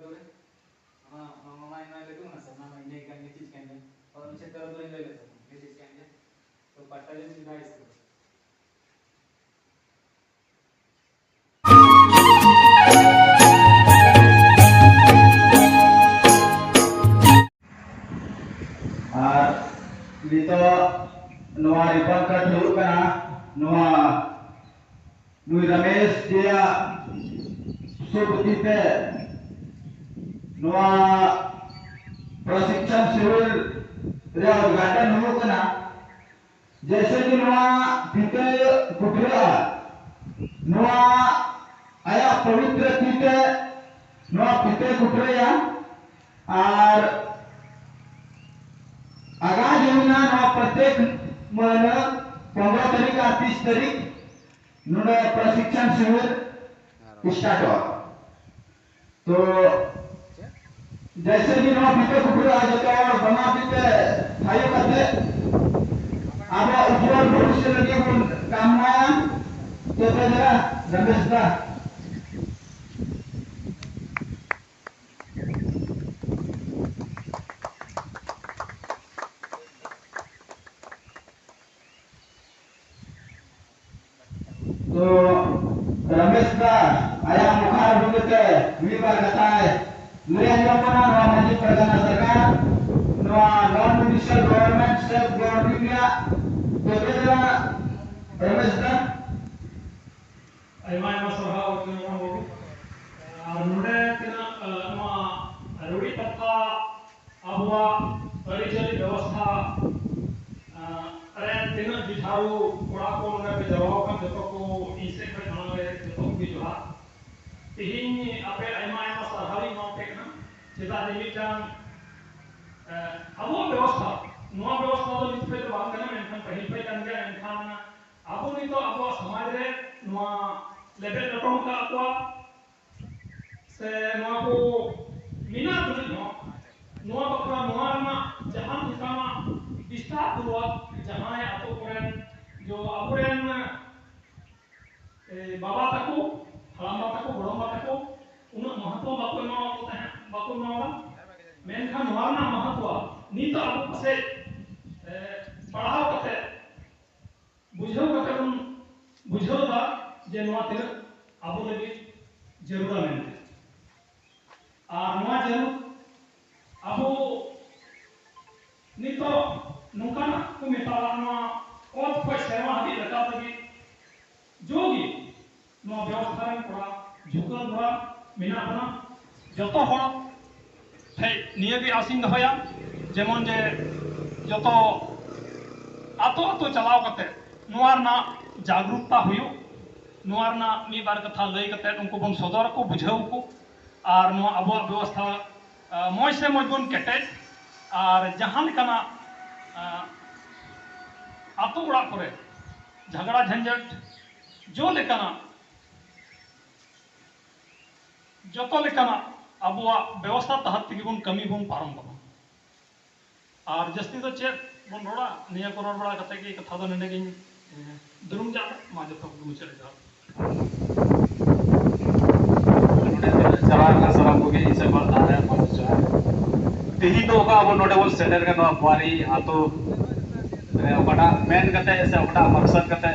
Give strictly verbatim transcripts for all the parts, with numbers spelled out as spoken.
ᱚᱱᱟ, ᱚᱱᱟ, ᱚᱱᱟ, ᱚᱱᱟ ᱞᱟᱹᱭ ᱛᱟᱵᱚᱱᱟ ᱥᱮ, ᱚᱱᱟ ᱢᱟ ᱤᱱᱟᱹ ᱠᱟᱱ ᱜᱮ, ᱪᱮᱫ ᱠᱟᱱ ᱜᱮ? ᱚᱱᱟ ᱢᱤᱪᱷᱟᱹ ᱛᱮ ᱟᱨᱚ ᱫᱚᱞᱤᱧ ᱞᱟᱹᱭ ᱞᱮᱫ ᱛᱟᱵᱚᱱᱟ, ᱪᱮᱫ ᱠᱟᱱ ᱜᱮ? ᱛᱚ, ᱯᱟᱴᱟᱞᱤ ᱥᱩᱵᱤᱫᱷᱟ ᱦᱟᱭ ᱥᱠᱩᱞ᱾ ᱟᱨ ᱱᱤᱛᱚᱜ ᱱᱚᱣᱟ ᱨᱤᱵᱚᱱ ᱠᱟᱴ ᱦᱩᱭᱩᱜ ᱠᱟᱱᱟ, ᱱᱚᱣᱟ ᱱᱩᱭ ᱨᱟᱢᱮᱥ ᱡᱤᱭᱟᱜ ᱥᱩᱵᱩᱫᱷᱤ ᱛᱮ ᱱᱚᱣᱟ ᱯᱨᱚᱥᱤᱠᱠᱷᱚᱱ ᱥᱤᱵᱤᱨ ᱨᱮᱭᱟᱜ ᱩᱫᱽᱜᱷᱟᱴᱚᱱ ᱦᱩᱭᱩᱜ ᱠᱟᱱᱟ᱾ ᱡᱮᱭᱥᱮ ᱠᱤ ᱱᱚᱣᱟ ᱯᱷᱤᱛᱟᱹ ᱠᱩᱴᱨᱟᱹᱜᱼᱟ, ᱱᱚᱣᱟ ᱟᱭᱟᱜ ᱯᱚᱵᱤᱛᱨᱚ ᱛᱤ ᱛᱮ ᱱᱚᱣᱟ ᱯᱷᱤᱛᱟᱹ ᱠᱩᱴᱨᱟᱹᱭᱟ᱾ ᱟᱨ ᱟᱜᱟᱢ ᱡᱩᱢᱤᱱᱟ ᱱᱚᱣᱟ ᱯᱨᱚᱛᱮᱠ ᱢᱟᱹᱦᱱᱟᱹ ᱯᱚᱱᱨᱚ ᱛᱟᱹᱨᱤᱠᱷ ᱟᱨ ᱛᱤᱥ ᱛᱟᱹᱨᱤᱠᱷ ᱱᱚᱰᱮ ᱯᱨᱚᱥᱤᱠᱠᱷᱚᱱ ᱥᱤᱵᱤᱨ ᱥᱴᱟᱨᱴᱚᱜᱼᱟ᱾ ᱛᱚ ᱡᱮᱭᱥᱮ ᱠᱤ ᱱᱚᱣᱟ ᱯᱷᱤᱛᱟᱹ ᱠᱩᱴᱨᱟᱹᱜᱼᱟ, ᱡᱚᱛᱚ ᱦᱚᱲ ᱵᱟᱱᱟᱨ ᱛᱤ ᱛᱮ ᱛᱷᱟᱭᱚ ᱠᱟᱛᱮ ᱟᱵᱚᱣᱟᱜ ᱩᱡᱡᱚᱞ ᱵᱷᱚᱵᱤᱥᱥᱚᱛ ᱞᱟᱹᱜᱤᱫ ᱵᱚᱱ ᱠᱟᱢᱱᱟᱭᱟ᱾ ᱪᱮᱫ ᱯᱮ ᱞᱟᱹᱭᱟ, ᱨᱟᱢᱮᱥ ᱫᱟ? ᱛᱚ ᱨᱟᱢᱮᱥ ᱫᱟ ᱟᱭᱟᱜ ᱢᱚᱠᱟ ᱩᱰᱩᱠ ᱠᱟᱛᱮ ᱢᱤᱫ ᱵᱟᱨ ᱠᱟᱛᱷᱟᱭ ᱞᱟᱹᱭ ᱟᱸᱡᱚᱢ ᱵᱚᱱᱟ ᱱᱚᱣᱟ ᱢᱟᱹᱡᱷᱤ ᱯᱟᱨᱜᱟᱱᱟ ᱥᱚᱨᱠᱟᱨ, ᱱᱚᱣᱟ non municipal government self governing ᱨᱮᱭᱟᱜ ᱛᱚᱵᱮ ᱫᱚ ᱨᱟᱢᱮᱥ ᱫᱟ᱾ ᱟᱭᱢᱟ ᱟᱭᱢᱟ ᱥᱟᱨᱦᱟᱣ ᱪᱚᱱᱫᱨᱚᱢᱳᱦᱚᱱ ᱵᱟᱹᱵᱩ᱾ ᱟᱨ ᱱᱚᱰᱮ ᱛᱤᱱᱟᱹᱜ, ᱮ, ᱱᱚᱣᱟ ᱨᱩᱲᱤ ᱠᱟᱛᱷᱟ ᱟᱵᱚᱣᱟᱜ ᱟᱹᱨᱤᱪᱟᱹᱞᱤ ᱵᱮᱵᱚᱥᱛᱷᱟ, ᱮ, ᱨᱮᱱ ᱛᱤᱱᱟᱹᱜ ᱡᱩᱡᱷᱟᱹᱣ ᱠᱚᱲᱟ ᱠᱚ ᱱᱚᱰᱮ ᱯᱮ ᱡᱟᱣᱨᱟ ᱟᱠᱟᱱ, ᱡᱚᱛᱚ ᱠᱚ ᱤᱧ ᱥᱮᱫ ᱠᱷᱚᱱ ᱢᱟᱲᱟᱝ ᱨᱮ ᱡᱚᱛᱚ ᱠᱚᱜᱮ ᱡᱚᱦᱟᱨ᱾ ᱛᱮᱦᱮᱧ ᱟᱯᱮ ᱟᱭᱢᱟ ᱟᱭᱢᱟ ᱥᱟᱨᱦᱟᱣ ᱤᱧ ᱮᱢᱟ ᱯᱮ ᱠᱟᱱᱟ᱾ ᱪᱮᱫᱟᱜ ᱡᱮ ᱢᱤᱫᱴᱟᱝ, ᱮ, ᱟᱵᱚᱣᱟᱜ ᱵᱮᱵᱚᱥᱛᱷᱟ, ᱱᱚᱣᱟ ᱵᱮᱵᱚᱥᱛᱷᱟ ᱫᱚ ᱱᱤᱛ ᱠᱷᱚᱱ ᱫᱚ ᱵᱟᱝ ᱠᱟᱱᱟ, ᱢᱮᱱᱠᱷᱟᱱ ᱯᱟᱹᱦᱤᱞ ᱠᱷᱚᱱ ᱠᱟᱱ ᱜᱮᱭᱟ᱾ ᱢᱮᱱᱠᱷᱟᱱ ᱟᱵᱚ ᱱᱤᱛᱚᱜ ᱟᱵᱚᱣᱟᱜ ᱥᱚᱢᱟᱡᱽ ᱨᱮ ᱱᱚᱣᱟ ᱞᱮᱵᱮᱫ ᱞᱚᱴᱚᱢ ᱟᱠᱟᱫ ᱠᱚᱣᱟ ᱥᱮ ᱱᱚᱣᱟ ᱠᱚ ᱢᱮᱱᱟᱜ ᱛᱩᱞᱩᱡ ᱦᱚᱸ ᱱᱚᱣᱟ ᱵᱟᱠᱷᱨᱟ ᱱᱚᱣᱟ ᱨᱮᱱᱟᱜ ᱡᱟᱦᱟᱸ ᱞᱮᱠᱟᱱᱟᱜ ᱵᱤᱥᱛᱟᱨ ᱯᱩᱨᱣᱚᱠ ᱡᱟᱦᱟᱸᱭ ᱟᱛᱳ ᱠᱚᱨᱮᱱ ᱡᱚ ᱟᱵᱚᱨᱮᱱ, ᱮ, ᱵᱟᱵᱟ ᱛᱟᱠᱚ, ᱦᱟᱲᱟᱢᱵᱟ ᱛᱟᱠᱚ, ᱜᱚᱲᱚᱢᱵᱟ ᱛᱟᱠᱚ, ᱩᱱᱟᱹᱜ ᱢᱟᱦᱟᱛᱢᱟ ᱵᱟᱠᱚ ᱮᱢᱟᱣᱟᱫ ᱠᱚ ᱛᱟᱦᱮᱸᱫ, ᱵᱟᱠᱚ ᱮᱢᱟᱣᱟᱫᱟ᱾ ᱢᱮᱱᱠᱷᱟᱱ ᱱᱚᱣᱟ ᱨᱮᱱᱟᱜ ᱢᱟᱦᱟᱛᱢᱟ ᱱᱤᱛᱚᱜ ᱟᱵᱚ ᱯᱟᱥᱮᱡ, ᱮ, ᱯᱟᱲᱦᱟᱣ ᱠᱟᱛᱮ, ᱵᱩᱡᱷᱟᱹᱣ ᱠᱟᱛᱮ ᱵᱚᱱ ᱵᱩᱡᱷᱟᱹᱣ ᱮᱫᱟ ᱡᱮ ᱱᱚᱣᱟ ᱛᱤᱱᱟᱹᱜ ᱟᱵᱚ ᱞᱟᱹᱜᱤᱫ ᱡᱟᱹᱨᱩᱲᱟ ᱢᱮᱱᱛᱮ᱾ ᱟᱨ ᱱᱚᱣᱟ ᱡᱟᱹᱨᱩᱲ ᱟᱵᱚ ᱱᱤᱛᱚᱜ ᱱᱚᱝᱠᱟᱱᱟᱜ ᱠᱚ ᱢᱮᱛᱟᱜᱼᱟ, ᱱᱚᱣᱟ ᱚᱛ ᱠᱷᱚᱱ ᱥᱮᱨᱢᱟ ᱦᱟᱹᱵᱤᱡ ᱨᱟᱠᱟᱵ ᱞᱟᱹᱜᱤᱫ ᱡᱚᱜᱮ ᱱᱚᱣᱟ ᱵᱮᱵᱚᱥᱛᱷᱟ ᱨᱮᱱ ᱠᱚᱲᱟ ᱡᱷᱩᱠᱟᱹᱣ ᱠᱚᱲᱟ ᱢᱮᱱᱟᱜ ᱵᱚᱱᱟ᱾ ᱡᱚᱛᱚ ᱦᱚᱲ ᱴᱷᱮᱡ ᱱᱤᱭᱟᱹ ᱜᱮ ᱟᱥᱤᱧ ᱫᱚᱦᱚᱭᱟ, ᱡᱮᱢᱚᱱ ᱡᱮ ᱡᱚᱛᱚ ᱟᱛᱳ ᱟᱛᱳ ᱪᱟᱞᱟᱣ ᱠᱟᱛᱮ ᱱᱚᱣᱟ ᱨᱮᱱᱟᱜ ᱡᱟᱜᱽᱨᱩᱠᱛᱟ ᱦᱩᱭᱩᱜ, ᱱᱚᱣᱟ ᱨᱮᱱᱟᱜ ᱢᱤᱫ ᱵᱟᱨ ᱠᱟᱛᱷᱟ ᱞᱟᱹᱭ ᱠᱟᱛᱮ ᱩᱱᱠᱩ ᱵᱚᱱ ᱥᱚᱫᱚᱨ ᱟᱠᱚ, ᱵᱩᱡᱷᱟᱹᱣ ᱟᱠᱚ, ᱟᱨ ᱱᱚᱣᱟ ᱟᱵᱚᱣᱟᱜ ᱵᱮᱵᱚᱥᱛᱷᱟ, ᱟ, ᱢᱚᱡᱽ ᱥᱮ ᱢᱚᱡᱽ ᱵᱚᱱ ᱠᱮᱴᱮᱡ, ᱟᱨ ᱡᱟᱦᱟᱸ ᱞᱮᱠᱟᱱᱟᱜ, ᱟ, ᱟᱛᱳ ᱚᱲᱟᱜ ᱠᱚᱨᱮ ᱡᱷᱟᱜᱽᱲᱟ ᱡᱷᱟᱧᱡᱟᱴ ᱡᱚ ᱞᱮᱠᱟᱱᱟᱜ ᱡᱚᱛᱚ ᱞᱮᱠᱟᱱᱟᱜ ᱟᱵᱚᱣᱟᱜ ᱵᱮᱵᱚᱥᱛᱷᱟ ᱛᱟᱦᱟᱛ ᱛᱮᱜᱮ ᱵᱚᱱ ᱠᱟᱹᱢᱤ ᱵᱚᱱ ᱯᱟᱨᱚᱢ ᱛᱟᱵᱚᱱ᱾ ᱟᱨ ᱡᱟᱹᱥᱛᱤ ᱫᱚ ᱪᱮᱫ ᱵᱚᱱ ᱨᱚᱲᱟ, ᱱᱤᱭᱟᱹ ᱠᱚ ᱨᱚᱲ ᱵᱟᱲᱟ ᱠᱟᱛᱮ ᱜᱮ ᱠᱟᱛᱷᱟ ᱫᱚ ᱱᱚᱰᱮ ᱜᱤᱧ, ᱮ, ᱫᱩᱨᱩᱢ ᱡᱟᱜᱼᱟ᱾ ᱢᱟ ᱡᱚᱛᱚ ᱠᱚᱜᱮ ᱢᱩᱪᱟᱹᱫ ᱨᱮ ᱡᱚᱦᱟᱨ᱾ ᱱᱚᱰᱮ ᱪᱟᱞᱟᱣ ᱟᱠᱟᱱ ᱥᱟᱱᱟᱢ ᱠᱚᱜᱮ ᱤᱧ ᱥᱮᱫ ᱠᱷᱚᱱ ᱞᱟᱦᱟ ᱨᱮ ᱢᱟ ᱡᱚᱦᱟᱨ᱾ ᱛᱮᱦᱮᱧ ᱫᱚ ᱚᱠᱟ ᱟᱵᱚ ᱱᱚᱰᱮ ᱵᱚᱱ ᱥᱮᱴᱮᱨ ᱟᱠᱟᱱ ᱱᱚᱣᱟ ᱯᱩᱣᱟᱨᱤ ᱟᱛᱳ ᱨᱮ ᱚᱠᱟᱴᱟᱜ ᱢᱮᱱ ᱠᱟᱛᱮ ᱥᱮ ᱚᱠᱟᱴᱟᱜ ᱢᱟᱠᱥᱟᱫ ᱠᱟᱛᱮ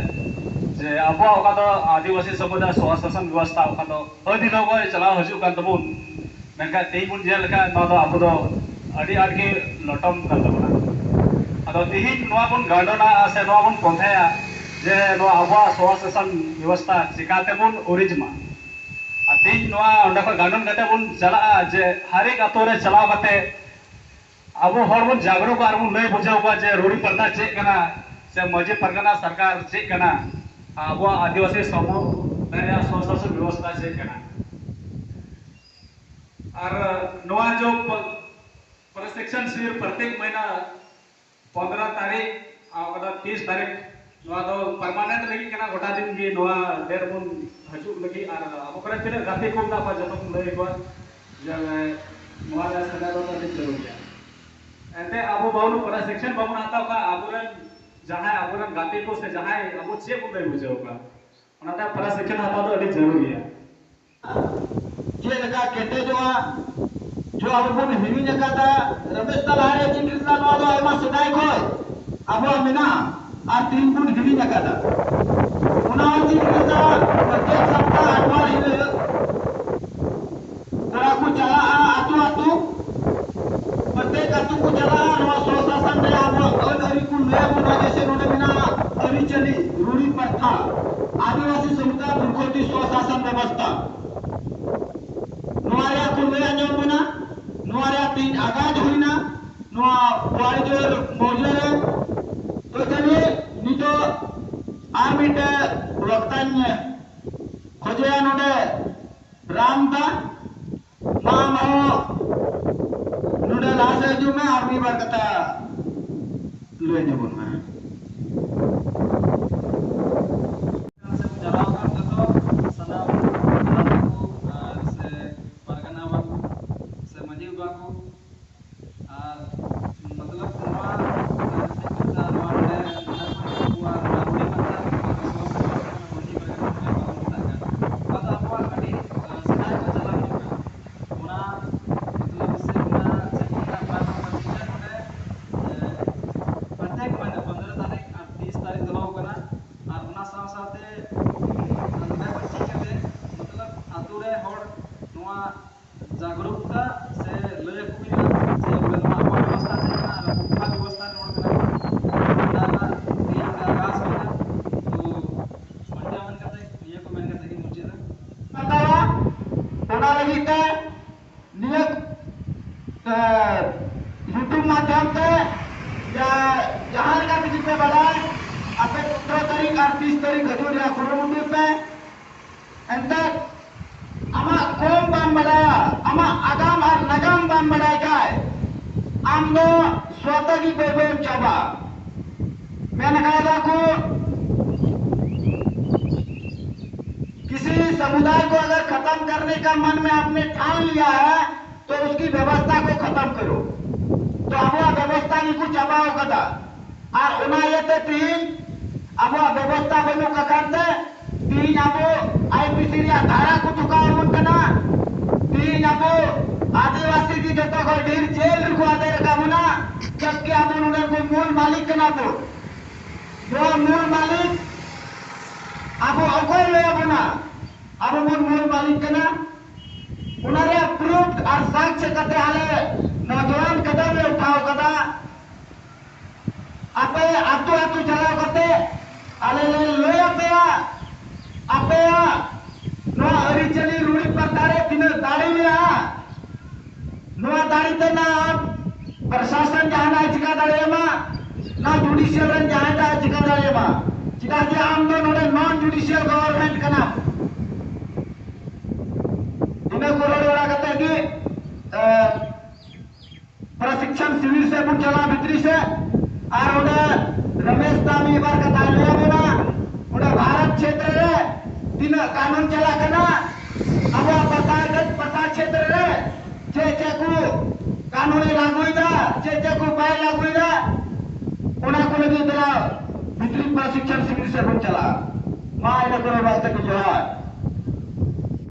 ᱡᱮ ᱟᱵᱚᱣᱟᱜ ᱚᱠᱟ ᱫᱚ ᱟᱹᱫᱤᱵᱟᱹᱥᱤ ᱥᱚᱢᱩᱫᱟᱭ ᱥᱚᱦᱟ ᱥᱟᱥᱚᱱ ᱵᱮᱵᱚᱥᱛᱷᱟ ᱚᱠᱟ ᱫᱚ ᱟᱹᱰᱤ ᱫᱤᱱ ᱠᱷᱚᱱ ᱪᱟᱞᱟᱣ ᱦᱤᱡᱩᱜ ᱠᱟᱱ ᱛᱟᱵᱚᱱ, ᱢᱮᱱᱠᱷᱟᱱ ᱛᱮᱦᱮᱧ ᱵᱚᱱ ᱧᱮᱞ ᱞᱮᱠᱷᱟᱱ ᱱᱚᱣᱟ ᱫᱚ ᱟᱵᱚ ᱫᱚ ᱟᱹᱰᱤ ᱟᱸᱴ ᱜᱮ ᱞᱚᱴᱚᱢ ᱠᱟᱱ ᱛᱟᱵᱚᱱᱟ᱾ ᱟᱫᱚ ᱛᱮᱦᱮᱧ ᱱᱚᱣᱟ ᱵᱚᱱ ᱜᱟᱱᱰᱚᱱᱟ ᱥᱮ ᱱᱚᱣᱟ ᱵᱚᱱ ᱯᱚᱱᱛᱷᱟᱭᱟ ᱡᱮ ᱱᱚᱣᱟ ᱟᱵᱚᱣᱟᱜ ᱥᱚᱦᱟ ᱥᱟᱥᱚᱱ ᱵᱮᱵᱚᱥᱛᱷᱟ ᱪᱤᱠᱟᱛᱮᱵᱚᱱ ᱩᱨᱤᱡᱽ ᱢᱟ᱾ ᱟᱨ ᱛᱮᱦᱮᱧ ᱱᱚᱣᱟ ᱚᱸᱰᱮ ᱠᱷᱚᱱ ᱜᱟᱱᱰᱚᱱ ᱠᱟᱛᱮ ᱵᱚᱱ ᱪᱟᱞᱟᱜᱼᱟ ᱡᱮ ᱦᱟᱨᱮᱠ ᱟᱛᱳ ᱨᱮ ᱪᱟᱞᱟᱣ ᱠᱟᱛᱮ ᱟᱵᱚ ᱦᱚᱲ ᱵᱚᱱ ᱡᱟᱜᱽᱨᱚ ᱠᱚᱣᱟ ᱟᱨ ᱵᱚᱱ ᱞᱟᱹᱭ ᱵᱩᱡᱷᱟᱹᱣ ᱠᱚᱣᱟ ᱡᱮ ᱨᱩᱲᱤ ᱯᱨᱚᱛᱷᱟ ᱪᱮᱫ ᱠᱟᱱᱟ, ᱥᱮ ᱢᱟᱹᱡᱷᱤ ᱯᱟᱨᱜᱟᱱᱟ ᱥᱚᱨᱠᱟᱨ ᱪᱮᱫ ᱠᱟᱱᱟ, ᱟᱵᱚᱣᱟᱜ ᱟᱹᱫᱤᱵᱟᱹᱥᱤ ᱥᱚᱢᱩᱫᱟᱭ ᱨᱮᱭᱟᱜ ᱥᱚᱦᱟ ᱥᱟᱥᱚᱱ ᱵᱮᱵᱚᱥᱛᱷᱟ ᱪᱮᱫ ᱠᱟᱱᱟ᱾ ᱟᱨ ᱱᱚᱣᱟ ᱡᱚ ᱯᱨᱚᱥᱤᱠᱥᱚᱱ ᱥᱤᱵᱤᱨ ᱯᱨᱚᱛᱮᱠ ᱢᱟᱹᱦᱱᱟᱹ ᱯᱚᱱᱫᱽᱨᱚ ᱛᱟᱹᱨᱤᱠᱷ ᱟᱨ ᱚᱠᱟ ᱫᱚ ᱛᱤᱥ ᱛᱟᱹᱨᱤᱠᱷ, ᱱᱚᱣᱟ ᱫᱚ ᱯᱟᱨᱢᱟᱱᱮᱱᱴ ᱞᱟᱹᱜᱤᱫ ᱠᱟᱱᱟ, ᱜᱚᱴᱟ ᱫᱤᱱ ᱜᱮ ᱱᱚᱣᱟ ᱰᱮᱴ ᱵᱚᱱ ᱦᱤᱡᱩᱜ ᱞᱟᱹᱜᱤᱫ᱾ ᱟᱨ ᱟᱵᱚ ᱠᱚᱨᱮ ᱛᱤᱱᱟᱹᱜ ᱜᱟᱛᱮ ᱠᱚ ᱢᱮᱱᱟᱜ ᱠᱚᱣᱟ ᱡᱚᱛᱚ ᱵᱚᱱ ᱞᱟᱹᱭ ᱟᱠᱚᱣᱟ ᱡᱮ ᱱᱚᱣᱟ ᱨᱮ ᱥᱮᱞᱮᱫᱚᱜ ᱫᱚ ᱟᱹᱰᱤ ᱡᱟᱹᱨᱩᱲ ᱜᱮᱭᱟ᱾ ᱮᱱᱛᱮ ᱟᱵᱚ ᱵᱟᱵᱚᱱ ᱯᱨᱚᱥᱤᱠᱥᱚᱱ ᱵᱟᱵᱚᱱ ᱦᱟᱛᱟᱣ ᱠᱷᱟᱱ ᱟᱵᱚᱨᱮᱱ ᱡᱟᱦᱟᱸᱭ ᱟᱵᱚᱨᱮᱱ ᱜᱟᱛᱮ ᱠᱚ ᱥᱮ ᱡᱟᱦᱟᱸᱭ ᱟᱵᱚ ᱪᱮᱫ ᱵᱚᱱ ᱞᱟᱹᱭ ᱵᱩᱡᱷᱟᱹᱣ ᱠᱚᱣᱟ? ᱚᱱᱟᱛᱮ ᱯᱨᱚᱥᱤᱠᱥᱚᱱ ᱦᱟᱛᱟᱣ ᱫᱚ ᱟᱹᱰᱤ ᱡᱟᱹᱨᱩᱲ ᱜᱮᱭᱟ᱾ ᱪᱮᱫ ᱞᱮᱠᱟ ᱠᱮᱴᱮᱡᱚᱜᱼᱟ? ᱡᱚ ᱟᱵᱚ ᱵᱚᱱ ᱦᱤᱲᱤᱧ ᱟᱠᱟᱫᱟ, ᱨᱮᱵᱮᱫ ᱛᱟᱞᱟ ᱨᱮ ᱪᱤᱱ ᱞᱮᱫᱟ, ᱱᱚᱣᱟ ᱫᱚ ᱟᱭᱢᱟ ᱥᱮᱫᱟᱭ ᱠᱷᱚᱱ ᱟᱵᱚᱣᱟᱜ ᱢᱮᱱᱟᱜᱼᱟ, ᱟᱨ ᱛᱤᱦᱤᱧ ᱵᱚᱱ ᱦᱤᱲᱤᱧ ᱟᱠᱟᱫᱟ᱾ ᱚᱱᱟ ᱦᱚᱸ ᱪᱤᱱ ᱞᱮᱫᱟ, ᱯᱨᱚᱛᱮᱠ ᱥᱟᱯᱛᱟ ᱟᱴᱷᱣᱟᱨ ᱦᱤᱞᱳᱜ ᱠᱚᱲᱟ ᱠᱚ ᱪᱟᱞᱟᱜᱼᱟ ᱟᱹᱛᱩ ᱟᱹᱛᱩ, ᱯᱨᱚᱛᱮᱠ ᱟᱹᱛᱩ ᱠᱚ ᱪᱟᱞᱟᱜᱼᱟ, ᱱᱚᱣᱟ ᱥᱚᱥᱟᱥᱚᱱ ᱨᱮ ᱟᱵᱚᱣᱟᱜ ᱟᱹᱱ ᱟᱹᱨᱤ ᱠᱚ ᱞᱟᱹᱭ ᱟᱵᱚᱱᱟ, ᱡᱮᱭᱥᱮ ᱱᱚᱰᱮ ᱢᱮᱱᱟᱜᱼᱟ ᱟᱹᱨᱤᱪᱟᱹᱞᱤ, ᱨᱩᱲᱤ ᱯᱨᱚᱛᱷᱟ, ᱟᱹᱫᱤᱵᱟᱹᱥᱤ ᱥᱚᱢᱩᱫᱟᱭ ᱯᱨᱚᱜᱚᱛᱤ ᱥᱚᱥᱟᱥᱚᱱ ᱵᱮᱵᱚᱥᱛᱷᱟ᱾ ᱱᱚᱣᱟ ᱨᱮᱭᱟᱜ ᱠᱚ ᱞᱟᱹᱭ ᱟᱸᱡᱚᱢ ᱵᱚᱱᱟ, ᱱᱚᱣᱟ ᱨᱮᱭᱟᱜ ᱛᱮᱦᱮᱧ ᱟᱜᱟᱡ ᱦᱩᱭᱱᱟ, ᱱᱚᱣᱟ ᱵᱟᱲᱤᱡᱚᱨ ᱢᱳᱨᱪᱟ ᱨᱮ᱾ ᱛᱚ ᱪᱟᱞᱤᱭᱮ, ᱱᱤᱛᱚᱜ ᱟᱨ ᱢᱤᱫᱴᱮᱡ ᱵᱚᱠᱛᱟᱧ ᱠᱷᱚᱡᱮᱭᱟ ᱱᱚᱰᱮ, ᱨᱟᱢ ᱫᱟ, ᱢᱟ ᱟᱢ ᱦᱚᱸ ᱱᱚᱰᱮ ᱞᱟᱦᱟ ᱥᱮᱫ ᱦᱤᱡᱩᱜ ᱢᱮ ᱟᱨ ᱢᱤᱫ ᱵᱟᱨ ᱠᱟᱛᱷᱟ ᱞᱟᱹᱭ ᱧᱚᱜᱚᱱ ᱢᱮ᱾ ᱥᱮ ᱵᱚᱱ ᱪᱟᱞᱟᱣ ᱟᱠᱟᱱ ᱡᱚᱛᱚ ᱥᱟᱱᱟᱢ ᱦᱟᱲᱟᱢ ᱠᱚ ᱟᱨ ᱥᱮ ᱯᱟᱨᱜᱟᱱᱟ ᱵᱟᱵᱟ ᱠᱚ ᱥᱮ ᱢᱟᱹᱡᱷᱤ ᱵᱟᱵᱟ ᱠᱚ ᱟᱨ ᱢᱚᱛᱞᱚᱵ ᱱᱚᱣᱟ ᱪᱮᱫ ᱠᱚ ᱢᱮᱛᱟᱜᱼᱟ, ᱱᱚᱣᱟ ᱱᱚᱰᱮ ᱱᱚᱰᱮ ᱠᱷᱚᱱ ᱟᱵᱚᱣᱟᱜ ᱱᱚᱣᱟ ᱨᱩᱲᱤ ᱯᱨᱚᱛᱷᱟ ᱢᱟᱹᱡᱷᱤ ᱯᱟᱨᱜᱟᱱᱟ ᱠᱚ ᱵᱟᱵᱚᱱ ᱢᱮᱛᱟᱜ ᱠᱟᱱ, ᱱᱚᱣᱟ ᱫᱚ ᱟᱵᱚᱣᱟᱜ ᱟᱹᱰᱤ ᱥᱮᱫᱟᱭ ᱠᱷᱚᱱ ᱪᱟᱞᱟᱣ ᱦᱤᱡᱩᱜ ᱠᱟᱱᱟ᱾ ᱚᱱᱟ ᱢᱚᱛᱞᱚᱵ ᱥᱮ ᱚᱱᱟ ᱪᱮᱫ ᱠᱚ ᱢᱮᱛᱟᱜᱼᱟ, ᱯᱨᱟᱨᱛᱷᱚᱱᱟ ᱯᱟᱹᱴᱤ ᱱᱚᱰᱮ ᱯᱨᱚᱛᱮᱠ ᱢᱟᱹᱦᱱᱟᱹ ᱯᱚᱱᱨᱚ ᱛᱟᱹᱨᱤᱠᱷ ᱟᱨ ᱛᱤᱥ ᱛᱟᱹᱨᱤᱠᱷ ᱫᱚᱦᱚ ᱟᱠᱟᱱᱟ᱾ ᱟᱨ ᱚᱱᱟ ᱥᱟᱶ ᱥᱟᱶᱛᱮ ᱱᱚᱰᱮ ᱯᱟᱹᱴᱤ ᱠᱟᱛᱮ ᱢᱚᱛᱞᱚᱵ ᱟᱛᱳ ᱨᱮ ᱦᱚᱲ ᱱᱚᱣᱟ ᱡᱟᱜᱽᱨᱩᱠᱛᱟ ᱥᱮ ᱞᱟᱹᱭ ᱟᱠᱚ ᱦᱩᱭᱩᱜᱼᱟ ᱡᱮ ᱵᱚᱞᱮ ᱱᱚᱣᱟ ᱟᱵᱚᱣᱟᱜ ᱵᱮᱵᱚᱥᱛᱷᱟ ᱪᱮᱫ ᱠᱟᱱᱟ ᱟᱨ ᱟᱵᱚ ᱚᱠᱟ ᱵᱮᱵᱚᱥᱛᱷᱟ ᱨᱮ ᱨᱚᱲ ᱠᱟᱱᱟ ᱠᱚ᱾ ᱚᱱᱟ ᱨᱮᱱᱟᱜ ᱛᱮᱦᱮᱧ ᱚᱱᱟ ᱨᱟᱥ ᱦᱩᱭᱱᱟ᱾ ᱛᱚ ᱚᱱᱠᱟ ᱢᱮᱱ ᱠᱟᱛᱮ ᱱᱤᱭᱟᱹ ᱠᱚ ᱢᱮᱱ ᱠᱟᱛᱮ ᱜᱤᱧ ᱢᱩᱪᱟᱹᱫᱟ᱾ ᱦᱟᱛᱟᱣᱟ, ᱚᱱᱟ ᱞᱟᱹᱜᱤᱫ ᱛᱮ ᱱᱤᱭᱟᱹ, ᱮ, YouTube ᱢᱟᱫᱽᱫᱷᱚᱢ ᱛᱮ ᱡᱟ-, ᱡᱟᱦᱟᱸ ᱞᱮᱠᱟ ᱛᱮᱜᱮ ᱯᱮ ᱵᱟᱰᱟᱭ, ᱟᱯᱮ ᱯᱚᱱᱨᱚ ᱛᱟᱹᱨᱤᱠᱷ ᱟᱨ ᱛᱤᱥ ᱛᱟᱹᱨᱤᱠᱷ ᱦᱤᱡᱩᱜ ᱨᱮᱭᱟᱜ ᱠᱩᱨᱩᱢᱩᱴᱩᱭ ᱯᱮ᱾ ᱮᱱᱛᱮᱫ ᱟᱢᱟᱜ ᱠᱚᱢ ᱵᱟᱢ ᱵᱟᱰᱟᱭᱟ, ᱟᱢᱟᱜ ᱟᱜᱟᱢ ᱟᱨ ᱱᱟᱜᱟᱢ ᱵᱟᱢ ᱵᱟᱰᱟᱭ ᱠᱷᱟᱡ, ᱟᱢ ᱫᱚ ᱥᱚᱛᱚ ᱜᱮ ᱵᱟᱹᱭ ᱵᱟᱹᱭ ᱪᱟᱵᱟ᱾ ᱢᱮᱱ ᱟᱠᱟᱫᱟ ᱠᱚ, किसी समुदाय को अगर खत्म करने का मन में आपने ठान लिया है, तो उसकी व्यवस्था को खत्म करो। तो ᱟᱵᱚᱣᱟᱜ ᱵᱮᱵᱚᱥᱛᱷᱟ ᱜᱮᱠᱚ ᱪᱟᱵᱟ ᱟᱠᱟᱫᱟ᱾ ᱟᱨ ᱚᱱᱟ ᱤᱭᱟᱹᱛᱮ ᱛᱤᱦᱤᱧ ᱟᱵᱚᱣᱟᱜ ᱵᱮᱵᱚᱥᱛᱷᱟ ᱵᱟᱹᱱᱩᱜ ᱟᱠᱟᱱ ᱛᱮ ᱛᱤᱦᱤᱧ ᱟᱵᱚ IPC ᱨᱮᱭᱟᱜ ᱫᱷᱟᱨᱟ ᱠᱚ ᱴᱷᱩᱠᱟᱣ ᱡᱚᱛᱚ ᱠᱷᱚᱱ ᱰᱷᱮᱨ ᱡᱮᱞ ᱨᱮᱠᱚ ᱟᱫᱮᱨ ᱟᱠᱟᱫ ᱵᱚᱱᱟ, ᱡᱚᱵᱠᱤ ᱟᱵᱚ ᱱᱚᱰᱮ ᱠᱚ ᱢᱩᱞ ᱢᱟᱹᱞᱤᱠ ᱠᱟᱱᱟ ᱵᱚ᱾ ᱱᱚᱣᱟ ᱢᱩᱞ ᱢᱟᱹᱞᱤᱠ ᱟᱵᱚ ᱚᱠᱚᱭ ᱞᱟᱹᱭ ᱟᱵᱚᱱᱟ ᱟᱵᱚ ᱵᱚᱱ ᱢᱩᱞ ᱢᱟᱹᱞᱤᱠ ᱠᱟᱱᱟ? ᱚᱱᱟ ᱨᱮᱭᱟᱜ ᱯᱨᱩᱯᱷ ᱟᱨ ᱥᱟᱠ ᱪᱮᱫ ᱠᱟᱛᱮ ᱟᱞᱮ ᱱᱚᱡᱚᱣᱟᱱ ᱠᱟᱫᱟ ᱞᱮ ᱩᱴᱷᱟᱣ ᱠᱟᱫᱟ? ᱟᱯᱮ ᱟᱹᱛᱩ ᱟᱹᱛᱩ ᱪᱟᱞᱟᱣ ᱠᱟᱛᱮ ᱟᱞᱮ ᱞᱮ ᱞᱟᱹᱭ ᱟᱯᱮᱭᱟ, ᱟᱯᱮᱭᱟᱜ ᱱᱚᱣᱟ ᱟᱹᱨᱤᱪᱟᱹᱞᱤ ᱨᱩᱲᱤ ᱯᱟᱨᱛᱟ ᱨᱮ ᱛᱤᱱᱟᱹᱜ ᱫᱟᱲᱮ ᱢᱮᱱᱟᱜᱼᱟ᱾ ᱱᱚᱣᱟ ᱫᱟᱲᱮ ᱛᱮ ᱱᱟ ᱯᱨᱚᱥᱟᱥᱚᱱ ᱡᱟᱦᱟᱱᱟᱜ ᱮ ᱪᱤᱠᱟ ᱫᱟᱲᱮᱭᱟᱢᱟ, ᱱᱟ ᱡᱩᱰᱤᱥᱤᱭᱟᱞ ᱨᱮᱱ ᱡᱟᱦᱟᱸᱭ ᱴᱟᱜ ᱮ ᱪᱤᱠᱟ ᱫᱟᱲᱮᱭᱟᱢᱟ, ᱪᱮᱫᱟᱜ ᱡᱮ ᱟᱢ ᱫᱚ ᱱᱚᱰᱮ ᱱᱚᱱ ᱡᱩᱰᱤᱥᱤᱭᱟᱞ ᱜᱚᱵᱷᱚᱨᱱᱢᱮᱱᱴ ᱠᱟᱱᱟᱢ᱾ ᱤᱱᱟᱹ ᱠᱚ ᱨᱚᱲ ᱵᱟᱲᱟ ᱠᱟᱛᱮ ᱜᱮ ᱯᱨᱚᱥᱤᱠᱷᱚᱱ ᱥᱤᱵᱤᱨ ᱥᱮᱫ ᱵᱚᱱ ᱪᱟᱞᱟᱜᱼᱟ ᱵᱷᱤᱛᱨᱤ ᱥᱮᱫ᱾ ᱟᱨ ᱚᱸᱰᱮ ᱨᱚᱢᱮᱥ ᱫᱟ ᱢᱤᱫ ᱵᱟᱨ ᱠᱟᱛᱷᱟᱭ ᱞᱟᱹᱭ ᱟᱵᱚᱱᱟ᱾ ᱚᱸᱰᱮ ᱵᱷᱟᱨᱚᱛ ᱪᱷᱮᱛᱨᱚ ᱨᱮ ᱛᱤᱱᱟᱹᱜ ᱠᱟᱹᱱᱩᱱ ᱪᱟᱞᱟᱜ ᱠᱟᱱᱟ, ᱟᱵᱚᱣᱟᱜ ᱯᱟᱛᱟ, ᱯᱟᱛᱟ ᱪᱷᱮᱛᱨᱚ ᱨᱮ ᱪᱮᱫ ᱪᱮᱫ ᱠᱚ ᱠᱟᱹᱱᱩᱱᱮ ᱞᱟᱹᱜᱩᱭᱮᱫᱟ, ᱪᱮᱫ ᱪᱮᱫ ᱠᱚ ᱵᱟᱭ ᱞᱟᱹᱜᱩᱭᱮᱫᱟ, ᱚᱱᱟ ᱠᱚ ᱞᱟᱹᱜᱤᱫ ᱫᱮᱞᱟ ᱵᱷᱤᱛᱨᱤ ᱯᱨᱚᱥᱤᱠᱷᱚᱱ ᱥᱤᱵᱤᱨ ᱥᱮᱫ ᱵᱚᱱ ᱪᱟᱞᱟᱜᱼᱟ᱾ ᱢᱟ ᱤᱱᱟᱹ ᱠᱚᱨᱮ ᱵᱟᱫ ᱠᱟᱛᱮ ᱡᱚᱦᱟᱨ᱾